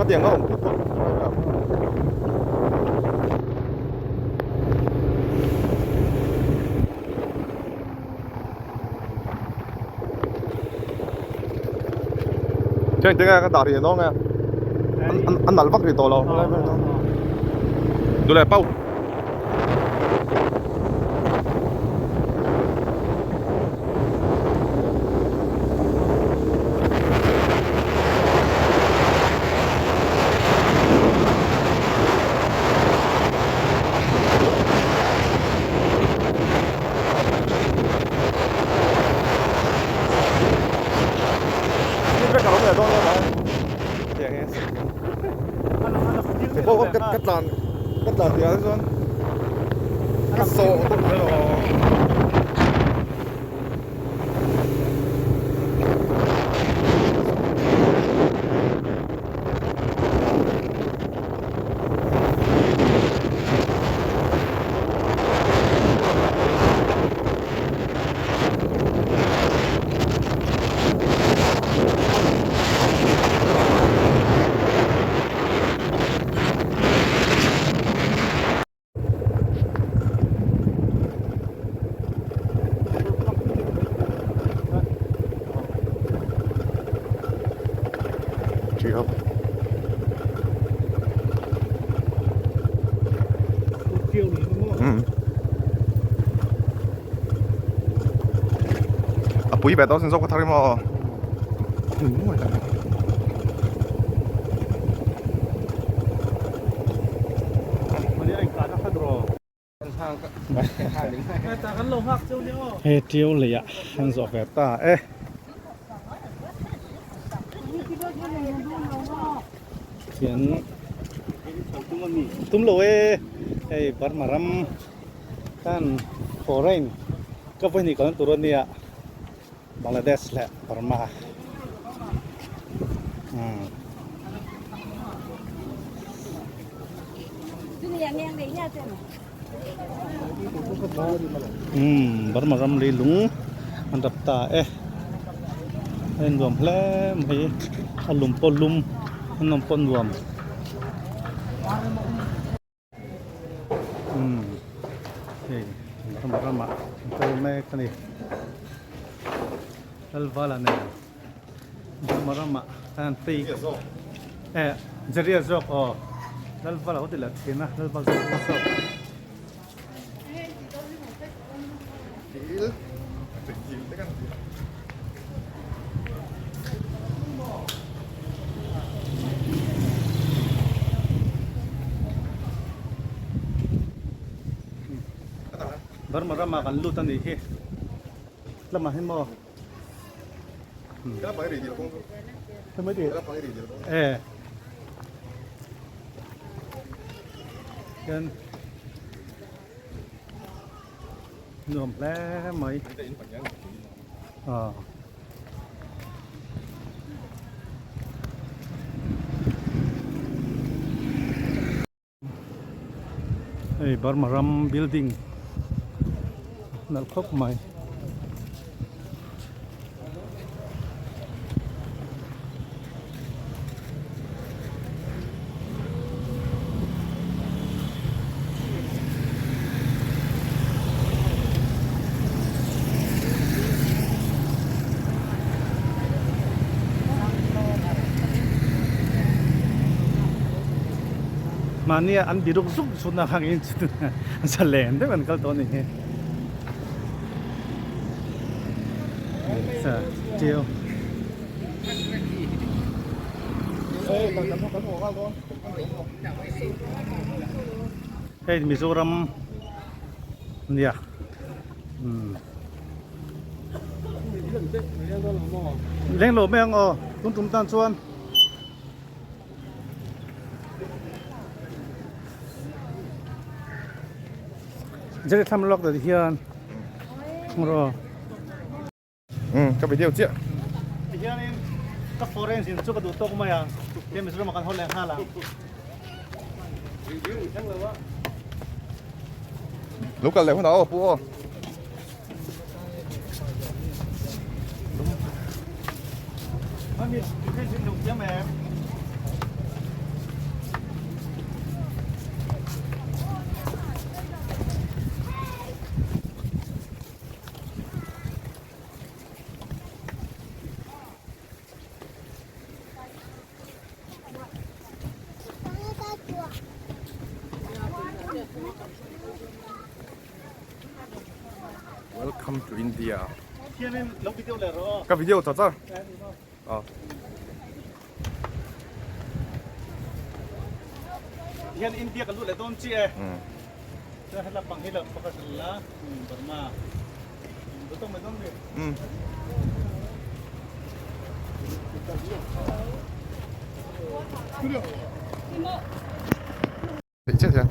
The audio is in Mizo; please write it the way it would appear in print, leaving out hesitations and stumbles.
Khatiang a awm put tawh. Chuan tinge ka dah rih dawn nge a nalh vak rih tawh lo duh leh pau. Ka tlan ka tlan tih ah chuan ka sawh tawh mai lo. A pui ve tawh sin zawk ka thar hi maw. He tiau lei ah an zawh ve ta e. Khian tum lo e hei Burma ram khan foreign ka vawihnih kalna tur ania. Bangladesh leh Burma umm Burma ram leilung an rap ta e a innuam hle mai a lum pawh lum a nawm pawh nuam. Umm hei ram ramah an kal mek a ni Lalvala nen Burma ramah khan phei eh Jeria zawk aw Lalvala ho ti leh thin a Lalvala zawk. Burma ramah kan lut a nih hi lamah hi maw e hian nuam hle mai aw hei Burma ram building nalh khawp mai. Mahnia an biruk zuk zuk na khang in zalen deuh an kal tawh a ni hi. Hei Mizoram nia umm leng lo mai ang aw tun tum tan chuan. Jerry thlam lawk ta hian rawh. Umm ka video chiah. Tihianin ka foreign zin chu ka duh tawk mai a, he Mizoram ah kan haw leh nghal ang. Lo kal leh hunah aw pu aw. Welcome to India. Ka video char char. Aw. Hian India ka lut leh dawn chiah e. Chuan hela pang hi lo focus la Burma. Butong mai dawn mi. Theih chiah hian.